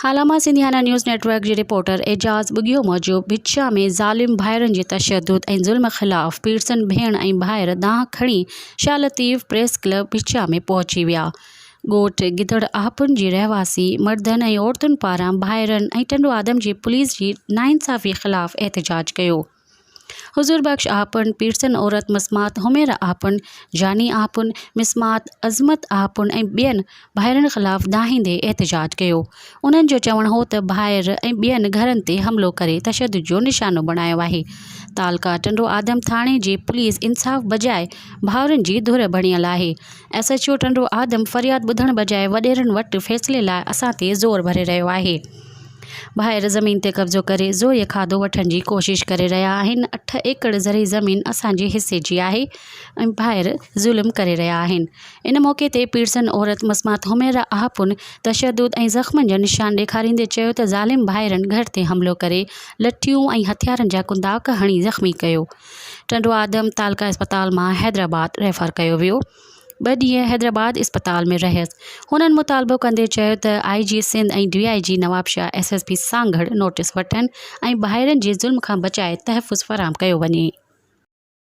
هالا مان Sindhiana news net work جي reporter Ejaz Bughio موجب ڀتشا ۾ ظالم ڀائرن جي تشدد ۽ ظلم خلاف پيرسن ڀيڻ ۽ ڀائر دانهن کڻي شاهه لطيف پريس ڪلب ڀتشا ۾ پهچي ويا. ڳوٺ گدڙ آهپن جي رهواسي مردن ۽ عورتن پاران ڀائرن ۽ ٽنڊو آدم جي پوليس جي ناانصافي خلاف احتجاج ڪيو. حضور بخش آپن، پيرسن عورت مسمات حميره آپن، جاني آپن، مسمات عظمت آپن ۽ ٻين ڀائرن خلاف دانهيندي احتجاج ڪيو. انهن جو چوڻ هو ته ڀائر ۽ ٻين گهرن تي حملو ڪري تشدد جو نشانو بڻايو آهي. تعلقه ٽنڊو آدم ٿاڻي جي پوليس انصاف بجاء ڀائرن جي ڌر بڻيل آهي. S H O Tando Adam فرياد ٻڌڻ بجاء وڏيرن وٽ فيصلي لاء اسان تي زور ڀري رهيو آهي. ڀائر زمين تي قبضو ڪري زوريء کاڌو وٺڻ جي ڪوشش ڪري رهيا آهن، اٺ ايڪڙ زرعي زمين اسان جي حصي جي آهي ۽ ڀائر ظلم ڪري رهيا آهن. ان موقعي تي پيرسن عورت مسمات حميره آهپن تشدد ۽ زخمن جا نشان ڏيکاريندي چيو ته ظالم ڀائرن گهر تي حملو ڪري لٺيون ۽ هٿيارن جا ڪنداڪ هڻي زخمي ڪيو، ٽنڊوآدم تعلقه اسپتال مان حيدرآباد ريفر ڪيو ويو. ٻه ڏينهن حيدرآباد اسپتال ۾ رهيس. هنن مطالبو ڪندي چيو ته آء جي Sindh ۽ D I G Nawabshah S S P Sanghar notice وٺن ۽ ڀائرن جي ظلم کان بچائي تحفظ فراهم ڪيو وڃي.